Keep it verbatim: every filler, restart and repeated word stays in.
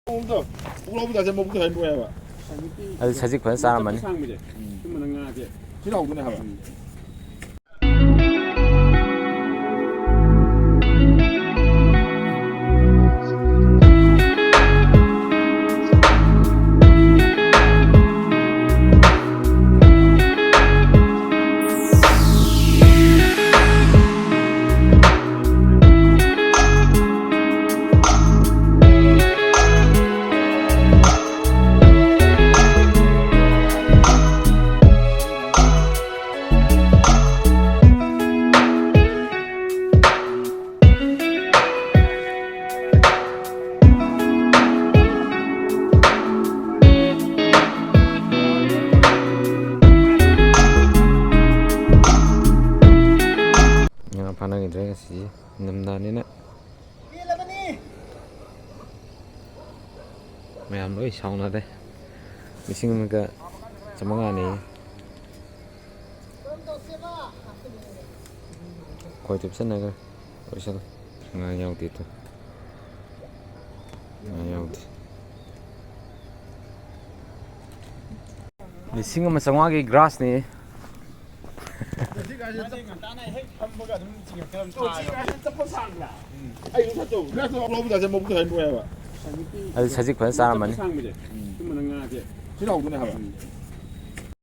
ꯄꯨꯛꯂꯥꯎꯕꯤꯗ ꯁꯦ ꯃꯕꯨꯛꯇ ꯍꯥꯏ ꯅꯣꯏ ꯍꯥꯏꯕ꯫ ꯑꯗꯨ ꯁꯖꯤꯛ ꯐꯖꯅ ꯆꯥꯔꯝꯃꯅꯤ꯫ ꯁꯥꯡꯕꯁꯦ꯫ ꯁꯨꯝꯕꯅ ꯉꯥꯁꯦ꯫ ꯁꯤ ꯍꯥꯎꯗꯣꯏꯅꯦ ꯍꯥꯏꯕ꯫ ꯉꯥ ꯐꯥꯅꯈꯤꯗ꯭ꯔꯦ ꯉꯁꯤ, ꯅꯤꯡꯊꯝꯊꯥꯅꯤꯅ꯫ ꯃꯌꯥꯝ ꯂꯣꯏ ꯁꯥꯎꯅꯔꯦ꯫ ꯂꯤꯁꯤꯡ ꯑꯃꯒ ꯆꯥꯃꯉꯥꯅꯦꯌꯦ꯫ ꯈꯣꯏ ꯆꯨꯞꯁꯟꯅꯈ꯭ꯔꯦ꯫ ꯂꯣꯏꯁꯜꯂꯦ꯫ ꯉꯥ ꯌꯥꯎꯗꯦ ꯇꯨ꯫ ꯉꯥ ꯌꯥꯎꯗꯦ꯫ ꯂꯤꯁꯤꯡ ꯑꯃ ꯆꯥꯝꯃꯉꯥꯒꯤ ꯒ꯭ꯔꯥꯁꯅꯦ꯫ ꯍꯧꯖꯤꯛ ꯍꯥꯏꯁꯦ ꯆꯞ-, ꯉꯟꯇꯥꯅ ꯍꯦꯛ ꯐꯝꯕꯒ ꯑꯗꯨꯝ ꯆꯤꯡꯉꯛꯀꯗꯕ ꯍꯧꯖꯤꯛ ꯍꯥꯏꯁꯦ ꯆꯞꯄ ꯁꯥꯡꯕ꯭ꯔꯥ? ꯎꯝ꯫ ꯑꯩ ꯉꯁꯥꯏ ꯇꯧ-, ꯉꯁꯥꯏ ꯇꯧ-, ꯂꯧꯕꯗ ꯍꯥꯏꯁꯦ ꯃꯕꯨꯛꯇ ꯍꯥꯏ ꯅꯣꯏ ꯍꯥꯏꯕ꯫ ꯑꯗꯨ ꯁꯖꯤꯛ ꯐꯖꯅ ꯆꯥꯔꯝꯃꯅꯤ꯫ ꯆꯞꯄ ꯁꯥꯡꯕꯁꯦ꯫ ꯎꯝ꯫ ꯁꯨꯝꯕꯅ ꯉꯥꯁꯦ꯫ ꯁꯤ ꯍꯥꯎꯗꯣꯏꯅꯦ ꯍꯥꯏꯕ꯫ ꯎꯝ꯫